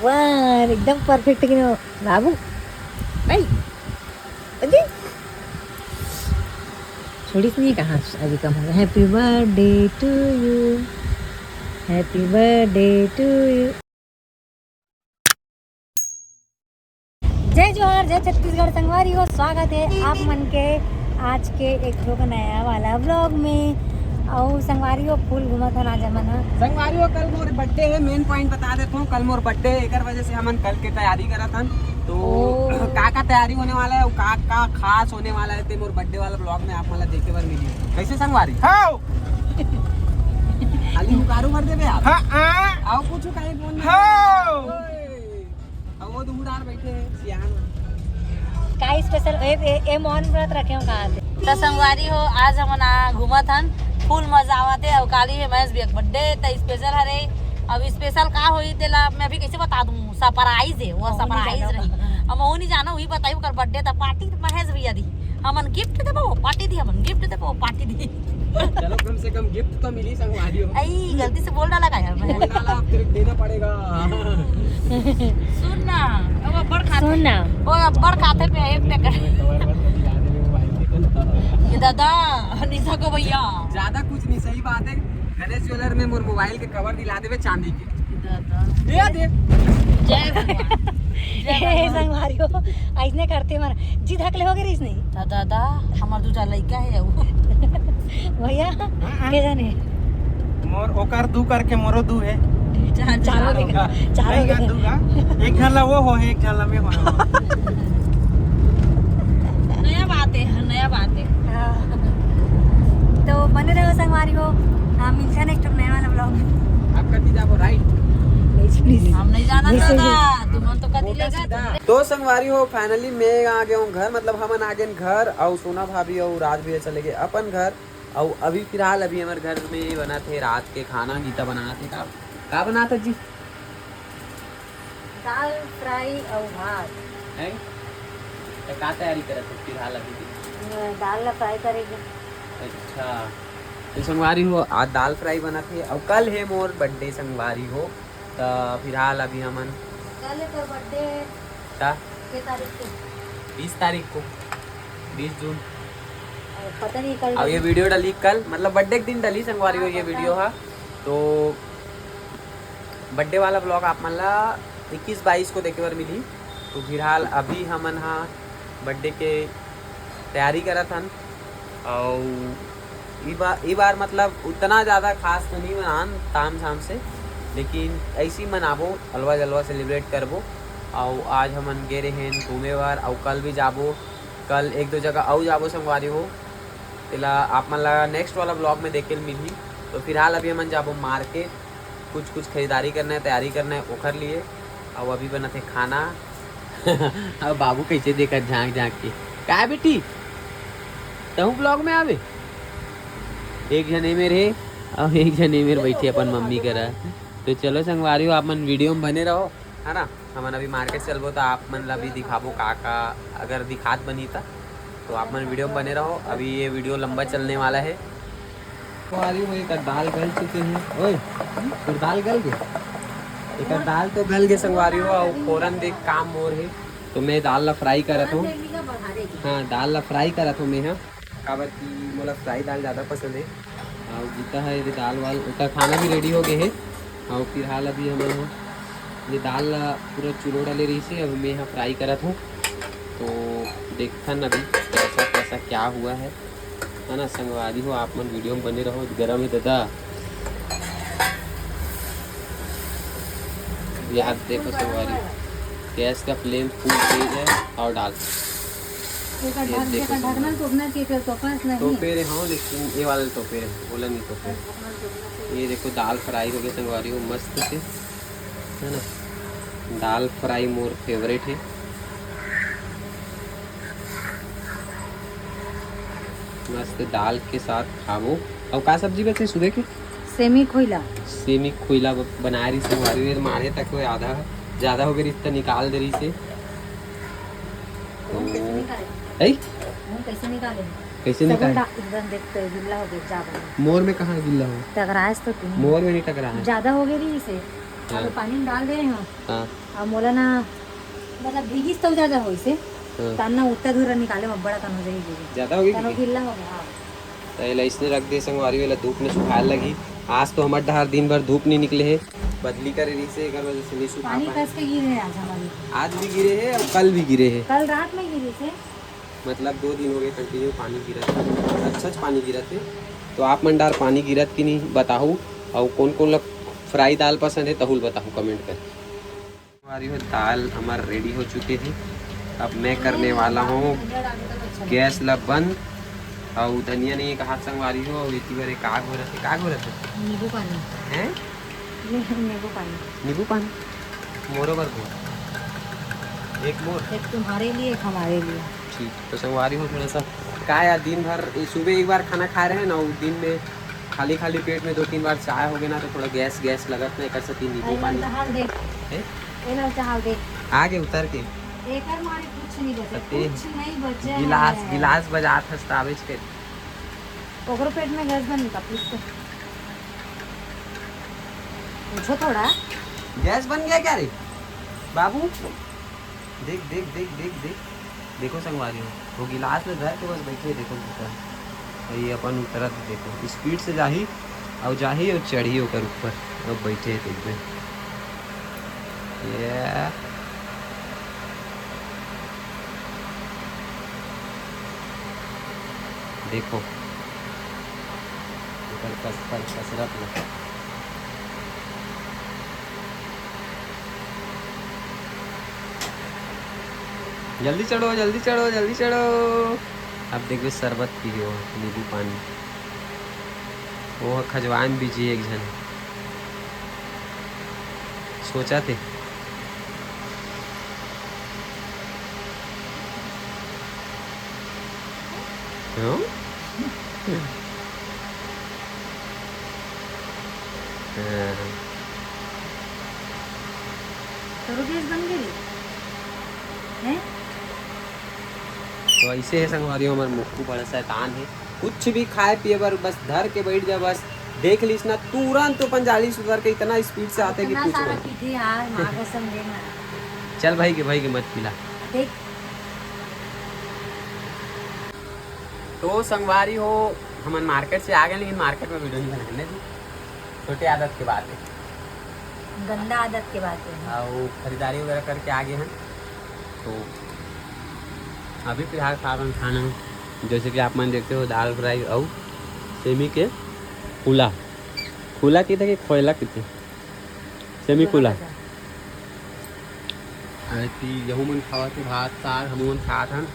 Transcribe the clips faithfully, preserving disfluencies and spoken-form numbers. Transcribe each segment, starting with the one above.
पर एकदम परफेक्ट कि बाबू। भाई, अजी, छोड़िस नहीं कहाँ अभी कम हो गया। Happy birthday to you, happy birthday to you। जय जोहार, जय छत्तीसगढ़ संगवारी हो, स्वागत है आप मन के आज के एक ठो नया वाला व्लॉग में। अउ संगवारी हो, फुल घूमत हन आज हमन ह। संगवारी हो, कल मोर बर्थडे है, मेन पॉइंट बता देता हूँ, कल मोर बर्थडे है, एकर वजह से हमन कल के तैयारी करत हन। तो ओ। का का तैयारी होने वाला है, का का खास होने वाला है, ते मोर बर्थडे वाला व्लॉग में आप मन ला देखे बर मिली। कैसे संगवारी? हाँ। खाली हुकारू भर देबे आप। हाँ, हाँ। आओ कुछ कहीं बोल। हाँ। ओए। अब वो दूर आर बैठे हैं, सियान। का स्पेशल ए, ए, ए मौन व्रत रखे हो कहाँ थे? त संगवारी हो, आज हमन आ घूमत हन, फुल मजा आवत है। अउ काली है महेश भैया के बर्थडे, त स्पेशल हरे। अब स्पेशल का होई तेला मैं अभी कैसे बता दूँ? सरप्राइज है, वो सरप्राइज रही। हम वो नहीं जाना, वही बताई ओकर बर्थडे त पार्टी महेश भैया दी। हमन गिफ्ट देबो, पार्टी दी, हमन गिफ्ट देबो, पार्टी दी। चलो, कम से कम गिफ्ट तो मिली संगवारी हो। आई, गलती से बोल डाला का यार मैं? बोल डाला, अब तेरे को देना पड़ेगा। सुन ना, अब अब्बड़ खाते। सुन ना। वो अब्बड़ खाते पे एक टका। ये दादा, निशा को भैया। ज्यादा कुछ नहीं, सही बात है। गणेश ज्वेलर में मोर मोबाइल के कवर दिला देवे चांदी के। दादा। दे दे। जय भगवान। जय ए, भगवान। संगवारी हो, ऐसने करते मन। जी धकले हो गए रहीस नहीं? दा-, दादा, हमार दूजा लइका है वो। भैया, हाँ, हाँ। के जाने? मोर ओकर दू करके मोरो दू है। चार, चारों चारों के, का। चारों नहीं, के। दू का। एक झन ला वो हो, एक झन ला मैं हो। नया बात है, नया बात है। हाँ। तो बने रहो संगवारी हो, हम मिलते हैं नेक्स्ट नया वाला व्लॉग में। आप कति जाबो राइट? Please, please. हम नहीं जाना नहीं, दादा, नहीं। तुम तो कति ले गए, तुम तो संगवारी हो, फाइनली मैं आ गया हूँ घर, मतलब हमन आ गए घर, और सोना भाभी और राज भैया चले गए अपन घर। और अभी फिलहाल अभी हमारे घर में बना थे रात के खाना, गीता बना थे का, का बना था जी? दाल फ्राई और भात। हैं? तो का तैयारी करत हो फिलहाल अभी की? मैं दाल ला फ्राई करेगी। अच्छा, तो संगवारी हो, आज दाल फ्राई बना थे और कल है मोर बर्थडे संगवारी हो, तो फिलहाल अभी हमन कल है तो बर्थडे है। का? के तारीख को? बीस तारीख को, बीस जून। और पता नहीं कल अब ये वीडियो डाली कल, मतलब बर्थडे के दिन डाली संगवारी हो हाँ, ये पता वीडियो है। हा। तो बर्थडे वाला व्लॉग आप मन ला इक्कीस बाईस को देखे बर मिली। तो फिलहाल अभी हमन हा बर्थडे के तैयारी करत हन। और ई बार, ई बार मतलब उतना ज़्यादा खास तो नहीं मनान ताम झाम से, लेकिन ऐसे ही मनाबो, अलवा जलवा सेलिब्रेट करबो। और आज हमन गे रहे हैं घूमे बर, और कल भी जाबो, कल एक दो जगह और जाबो संगवारी हो। तेला आप मन ला नेक्स्ट वाला व्लॉग में देखे ल मिलही। तो फिलहाल अभी हमन जाबो मार्केट, कुछ कुछ खरीदारी करना है, तैयारी करना है ओखर लिए। और अभी बनत है खाना। अब बाबू कैसे देखत झांक झांक के, का बेटी, तहूँ व्लॉग में आवे? एक झन ए मेर हे, और एक झन ए मेर बैठे अपन मम्मी करा। तो चलो संगवारी हो, आप मन वीडियो में बने रहो, है ना। हमन अभी मार्केट चलबो, तो आप मन ला भी दिखाबो का का, अगर दिखात बनी ता, तो आप मन वीडियो में बने रहो। अभी ये वीडियो लंबा चलने वाला है। संगवारी हो, एकर दाल गल चुके हे। ओए, तोर दाल गल गे? एकर दाल तो गल गे संगवारी हो, और फोरन देख काम मोर हे। तो मैं दाल ला फ्राई करत हूँ। हाँ, दाल ला फ्राई करत हूँ मैं, हाँ। काबर कि मोला फ्राई दाल ज़्यादा पसंद हे। और गीता है ये दाल वाल, ओकर खाना भी रेडी हो गए हे। और फिलहाल अभी हमन ह ये दाल ला पूरा चुरो डाले रहिसे, अब मैं ह फ्राई करत हूँ। तो देखथन अभी कैसा कैसा क्या हुआ है, है ना संगवारी हो, आप मन वीडियो में बने रहो। गरम है दादा, यार देखो संगवारी, गैस का फ्लेम फुल तेज है। और डाल एकर ये ढक-, देखो एकर ढकना संगवारी। तोपना चाहिए, फिर तोपस नहीं। तोपे रे, हाँ, लेकिन ये वाला तोपे रे, बोला नहीं तोपे रे। ये देखो दाल फ्राई हो गया संगवारी हो मस्त से, है ना। दाल फ्राई मोर फेवरेट है। मस्त दाल के साथ खाबो। और का सब्जी बचे सुबह के? सेमी खोइला। सेमी खोइला ब-, बनाए रही संगवारी, माढ़े तक हो आधा, ज़्यादा हो गई रिश्ता निकाल दे रही से। हम कैसे निकाले? है? हम कैसे निकाले? कैसे निकाले? डा-, एकदम देखते हो, गिल्ला हो गया, जा बना। मोर में कहाँ गिल्ला हो? टकराएस तो तुम। मोर में नहीं टकरा है। ज़्यादा हो गई रही इसे। हाँ। अब पानी में डाल दे रहे हो। हाँ। अब मोला ना, मतलब, भीगिस तो ज्यादा होइसे। हाँ। तान ना उत्ता धुरा निकाले में बड़ा कन हो जाही। ज्यादा हो गई तनो भीगी? गिल्ला हो गया, हाँ। तो एला इसने रख दे संगवारी, एला धूप में सुखाए लगी। आज तो हमर डहार दिन भर धूप नहीं निकले है, बदली करे रही से, एकर वजह से नहीं सुखा पानी पाए। कस के गिरे है आज हमारे। आज भी गिरे है और कल भी गिरे है। कल रात में गिरे से। मतलब दो दिन हो गए कंटिन्यू पानी गिरत है, अच्छा अच्छा पानी गिरत है। तो आप मन डार पानी गिरत कि नहीं बताहू, और कौन कौन ला फ्राई दाल पसंद है, तहुल बताहू कमेंट कर। संगवारी हो, दाल हमार रेडी हो चुके हैं। अब मैं करने वाला हूँ गैस ला बंद। और धनिया नहीं है कहा संगवारी हो, और इतनी बार एक आग हो रहा है, आग हो रहा है। नींबू पानी। हैं? नी-, नींबू पानी। नींबू पानी? मोरो बर घोर। एक मोर। एक तुम्हारे लिए, एक हमारे लिए। ठीक, तो संगवारी हो, थोड़ा सा का यार, दिन भर, ये सुबह एक बार खाना खाए रहे ना, वो दिन में खाली खाली पेट में दो तीन बार चाय हो गया ना, तो थोड़ा गैस गैस लगत ना, एक साथ ही नींबू अरे, पानी। चाहल देख। हैं? ए ना, चाहल देख। आगे उतर के। एकर मारे कुछ नहीं बचे, सत्य। कुछ नहीं बचे गिलास, है। गिलास बजात हस ताबेज के। ओकरो पेट में गैस बन का, पूछ तो। पूछो थोड़ा। गैस बन गया क्या रे बाबू? देख, देख, देख, देख, देख। देखो संगवारी हो, वो गिलास में धर के बस बैठे, देखो ऊपर। और ये अपन उतरत, देखो, स्पीड से जाही, और जाही और चढ़ी ओकर ऊपर। अब बैठे हे, देखबे। ये देखो, ऊपर कस, कस, कसरत में। जल्दी चढ़ो, जल्दी चढ़ो, जल्दी चढ़ो। अब देखबे शरबत पी हो, नींबू पानी। वो खजवान भी जी एक जन सोचा थे। हाँ? हाँ। तोरो गैस बन गई? हैं? तो ऐसे है संगवारी हो, हमार मुक्कू बड़ा शैतान है। कुछ भी खाए पिए बर बस धर के बैठ जा, बस देख लीस ना, तुरंत अपन जाली से उतर के इतना स्पीड से आते कि इतना पूछ सारा मत। पीते यार, माँ कसम देना। चल भाई के, भाई के मत पिला। देख। तो संगवारी हो, हमन मार्केट से आ गए, लेकिन मार्केट में वीडियो नहीं बनाने दी। छोटे आदत के बात है। गंदा आदत के बात है। हाँ, वो खरीदारी वगैरह करके आ गए हैं। तो अभी फिलहाल खावन खाना, जैसे कि आप मन देखते हो, दाल फ्राई और सेमी के फूला। फूला की था कि खोयला की थी? सेमी फूला। अरे ती यहू मन खावत हे भात साग, हमू मन खात हन।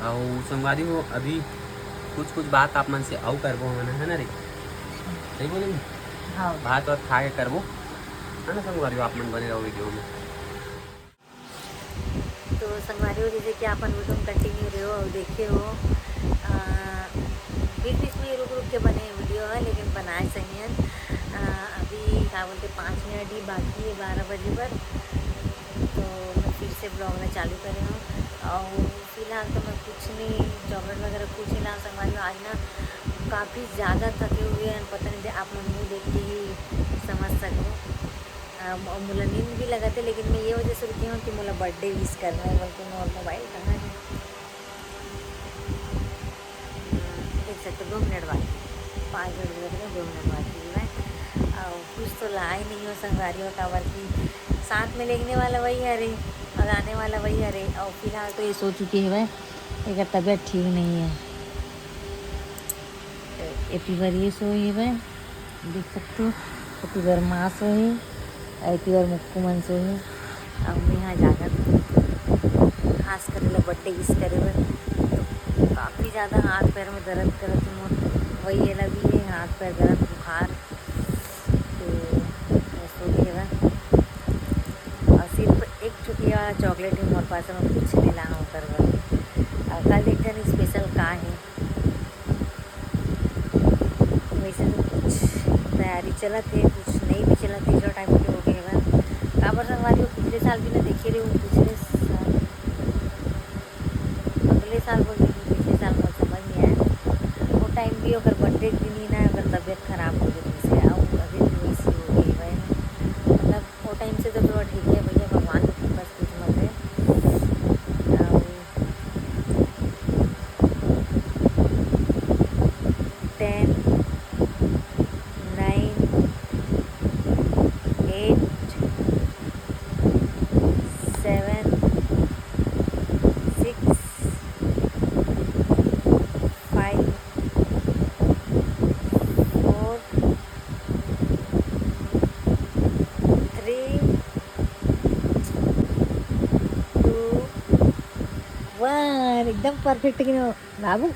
अउ संगवारी हो, अभी कुछ कुछ बात आप मन से अउ करबो हमन, है ना रे? सही बोले ना? हाँ। भात वात खा के करबो, है ना संगवारी हो? आप मन बने रहो वीडियो में। तो संगवारी हो, जैसे कि आप मन वीडियो में कंटिन्यू रहे हो और देखे हो, आ, बीच बीच में रुक रुक के बने वीडियो है, लेकिन बनाए सही है। आ, अभी क्या बोलते, पाँच मिनट ही बाकी है बारह बजे पर, तो मैं फिर से ब्लॉग में चालू करे हूँ। और फिलहाल तो मैं कुछ नहीं, चॉकलेट वगैरह कुछ नहीं लाऊँ संगवारी हो। आज ना काफ़ी ज़्यादा थके हुए हैं, पता नहीं, आप मन मुँह देख के ही समझ सको। आ, म-, मोला नींद भी लगत है, लेकिन मैं ये वजह से रुकी हूँ कि मोला बर्थडे विश करना है, बल्कि मोर मोबाइल कहाँ है? देख सकते हो, दो मिनट बाकी, पाँच मिनट में दो मिनट बाकी है। और कुछ तो ला ही नहीं हो संगवारी हो, काबर कि साथ में लेगने वाला वही हरे और आने वाला वही हरे। और फिलहाल तो ये सो चुके हैं भाई, एक तबीयत ठीक नहीं है। एती बर ये सोए हेवय, देख सकते हो, एती बर माँ सोए हे, एती बर मुक्कू मन सोए हे। अब मैं यहाँ जाकर खास कर ला बर्थडे विश करे बर, तो काफ़ी ज़्यादा हाथ पैर में दर्द करत हे मोर, वही एला भी है हाथ पैर दर्द बुखार, तो मैं सो गई हवय। और सिर्फ एक चुटिया चॉकलेट ही मोर पास है, मैं कुछ नहीं लाना उतर बर। और कल देखते हैं स्पेशल का है। वैसे तो कुछ तैयारी चलत हे, कुछ नहीं भी चलत हे, जो टाइम के हो गए बा। काबर संगवारी हो, पिछले साल भी ना देखे रहे हो, पिछले साल, अगले साल बोल रही हूँ, पिछले साल मोर समझ नहीं आया। वो टाइम भी ओकर बर्थडे के दिन ही ना ओकर तबीयत खराब हो गई से, और अभी भी वैसी हो गई भाई। तो ठीक है भैया, भगवान के कृपा से कुछ मत है। अउ ten, nine, eight, seven, six, five, four, three, two, one। एकदम perfect किन हो बाबू।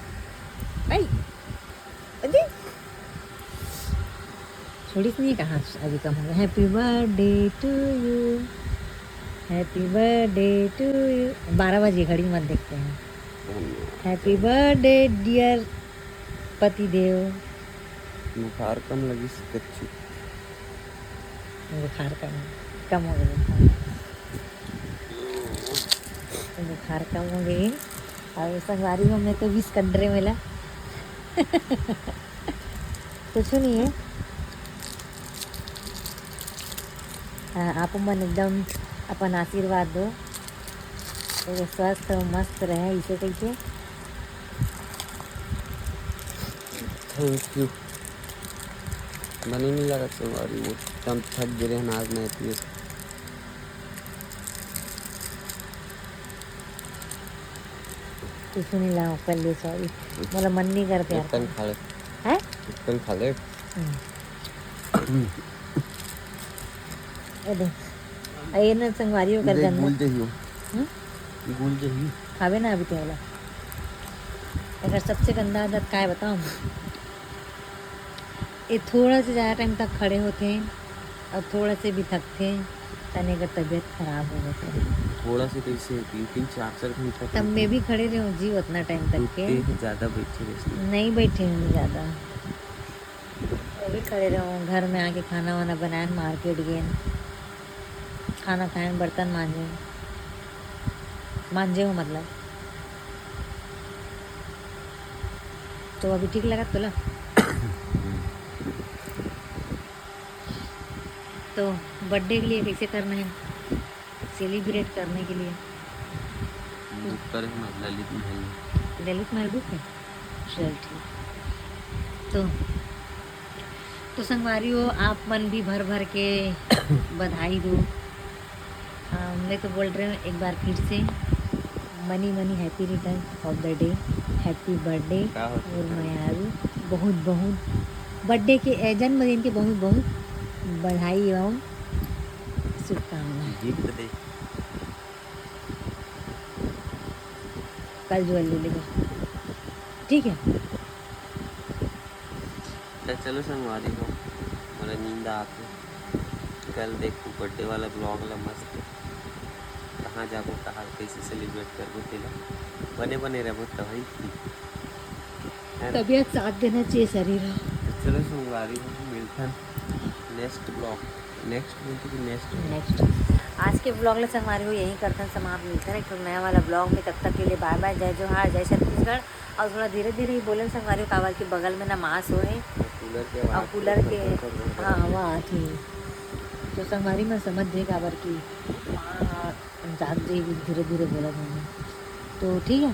आई, अरे, छोड़िस नहीं, कहाँ अभी कम हो गया। Happy birthday to you, happy birthday to you। बारह बजे घड़ी मत देखते हैं। धन्यवाद। Happy birthday dear पति देव। बुखार कम लगिस कच्ची। बुखार कम, कम हो गया बुखार। बुखार कम हो गई। अउ संगवारी हो, मैं तो wish कर रहे मेला। कुछ नहीं है। हाँ, आप मन एकदम अपन आशीर्वाद दो, तो स्वस्थ हो, मस्त रहे, इसे कहिके। Thank you। बने नहीं लगत संगवारी, वो एकदम थक गे रहेन आज मैं पिए। कुछ नहीं लाओ कर ले, sorry, मोला मन नहीं कर प्यार एक टन का। खा ले। हैं? एक टन खा ले। हम्म। ए दे। ए ना संगवारी हो कर दे, गंदा। गुल जही हो। हम्म? गुल जही। खावे ना अभी तेला। अगर सबसे गंदा आदत काय बताऊँ? ये थोड़ा से ज़्यादा टाइम तक खड़े होते हैं और थोड़ा से भी थकते हैं, तने अगर तबीयत खराब हो जाता है। थोड़ा से कैसे? तीन तीन चार चार घंटा तब मैं भी खड़े रहूँ जी उतना टाइम तक के। ज़्यादा बैठे रहते हैं। नहीं बैठे हूँ ज़्यादा, वो भी खड़े रहूँ। घर में आके खाना वाना बनाए, मार्केट गए, खाना खाए, बर्तन मांजे, मांजे हो मतलब। तो अभी ठीक लगा तोला? तो बर्थडे के लिए कैसे करना है, सेलिब्रेट करने के लिए? बुक करे हूँ मैं ललित महल में। ललित महल बुक है? चल ठीक। तो, तो संगवारी हो, आप मन भी भर भर के बधाई दो। हाँ, मैं तो बोल रही हूँ एक बार फिर से, many many happy return of the day, happy birthday। का होथे? और मैं आलू बहुत बहुत बर्थडे के, ए, जन्मदिन के बहुत बहुत बधाई एवं शुभकामनाएं। गिफ्ट दे। कल जो ले लेगा, ठीक है। तो चलो संगवारी हो, मोला नींद आके, कल देखो बर्थडे वाला ब्लॉग ला मस्त, कहाँ जाबो, कहाँ कैसे सेलिब्रेट करबो, तेला बने बने रहबो तभी। है ना? तबीयत साथ देना चाहिए शरीर। तो चलो संगवारी हो, मिलथन नेक्स्ट ब्लॉग, नेक्स्ट बोलते कि नेक्स्ट नेक्स्ट। आज के ब्लॉग ला संगवारी हो यहीं करथन समाप्त, मिलथन एक ठो नया वाला ब्लॉग में। तब तक के लिए बाय बाय, जय जोहार, जय छत्तीसगढ़। और थोड़ा धीरे धीरे ही बोलन संगवारी हो, काबर कि बगल में ना मास हो है और कूलर के, हाँ, आवाज आती है। तो संगवारी मन समझ जाए काबर कि माँ जाग जाएगी, धीरे धीरे बोला मैंने। तो ठीक है,